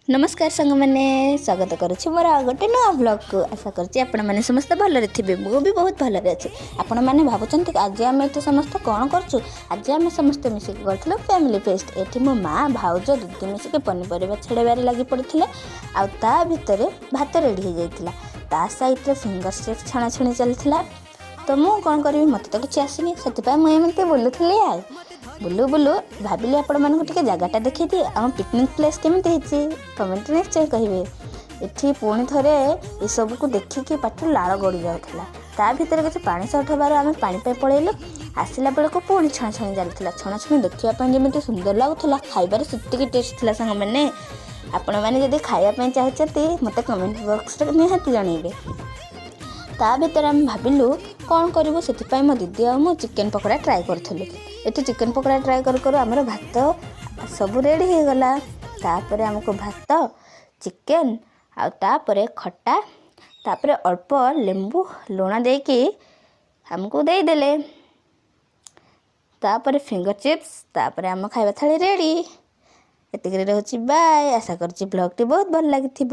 ନମସ୍କାର ସାଙ୍ଗମାନେ, ସ୍ୱାଗତ କରୁଛି ମୋର ଆଉ ଗୋଟେ ନୂଆ ବ୍ଲଗ୍କୁ। ଆଶା କରୁଛି ଆପଣମାନେ ସମସ୍ତେ ଭଲରେ ଥିବେ। ମୁଁ ବି ବହୁତ ଭଲରେ ଅଛି। ଆପଣମାନେ ଭାବୁଛନ୍ତି କି ଆଜି ଆମେ ଏଠି ସମସ୍ତେ କ'ଣ କରୁଛୁ? ଆଜି ଆମେ ସମସ୍ତେ ମିଶିକି କରିଥିଲୁ ଫ୍ୟାମିଲି ଫିଷ୍ଟ। ଏଠି ମୋ ମା, ଭାଉଜ, ଦିଦି ମିଶିକି ପନିପରିବା ଛଡ଼େଇବାରେ ଲାଗି ପଡ଼ିଥିଲେ ଆଉ ତା ଭିତରେ ଭାତ ରେଡ଼ି ହେଇଯାଇଥିଲା। ତା ସାଇଡ଼୍ରେ ଫିଙ୍ଗର ଚିପ୍ସ ଛଣାଛଣି ଚାଲିଥିଲା। ତ ମୁଁ କ'ଣ କରିବି? ମୋତେ ତ କିଛି ଆସିନି। ସେଥିପାଇଁ ମୁଁ ଏମିତି ବୁଲୁଥିଲି ଆଉ ବୁଲୁ ବୁଲୁ ଭାବିଲି ଆପଣମାନଙ୍କୁ ଟିକେ ଜାଗାଟା ଦେଖେଇଦିଏ। ଆମ ପିକନିକ୍ ପ୍ଲେସ୍ କେମିତି ହେଇଛି, କମେଣ୍ଟ ନିଶ୍ଚୟ କହିବେ। ଏଠି ପୁଣି ଥରେ ଏସବୁକୁ ଦେଖିକି ପାଟିରୁ ଲାଳ ଗଡ଼ି ଯାଉଥିଲା। ତା ଭିତରେ କିଛି ପାଣି ସର୍ଟ ହେବାରୁ ଆମେ ପାଣି ପାଇଁ ପଳେଇଲୁ। ଆସିଲା ବେଳକୁ ପୁଣି ଛଣାଛଣି ଚାଲିଥିଲା। ଛଣାଛଣି ଦେଖିବା ପାଇଁ ଯେମିତି ସୁନ୍ଦର ଲାଗୁଥିଲା, ଖାଇବାରେ ସେତିକି ଟେଷ୍ଟ ଥିଲା। ସାଙ୍ଗମାନେ, ଆପଣମାନେ ଯଦି ଖାଇବା ପାଇଁ ଚାହୁଁଛନ୍ତି, ମୋତେ କମେଣ୍ଟ ବକ୍ସରେ ନିହାତି ଜଣାଇବେ। ତା ଭିତରେ ଆମେ ଭାବିଲୁ କ'ଣ କରିବୁ? ସେଥିପାଇଁ ମୋ ଦିଦି ଆଉ ମୁଁ ଚିକେନ୍ ପକୋଡ଼ା ଟ୍ରାଏ କରୁଥିଲୁ। ଏଠି ଚିକେନ୍ ପକୋଡ଼ା ଟ୍ରାଏ କରୁ କରୁ ଆମର ଭାତ ସବୁ ରେଡ଼ି ହେଇଗଲା। ତାପରେ ଆମକୁ ଭାତ, ଚିକେନ୍ ଆଉ ତାପରେ ଖଟା, ତାପରେ ଅଳ୍ପ ଲେମ୍ବୁ ଲୁଣ ଦେଇକି ଆମକୁ ଦେଇଦେଲେ। ତାପରେ ଫିଙ୍ଗର ଚିପ୍ସ, ତାପରେ ଆମ ଖାଇବା ଥାଳି ରେଡ଼ି। ଏତିକିରେ ରହୁଛି, ବାଏ। ଆଶା କରୁଛି ବ୍ଲଗ୍ଟି ବହୁତ ଭଲ ଲାଗିଥିବ।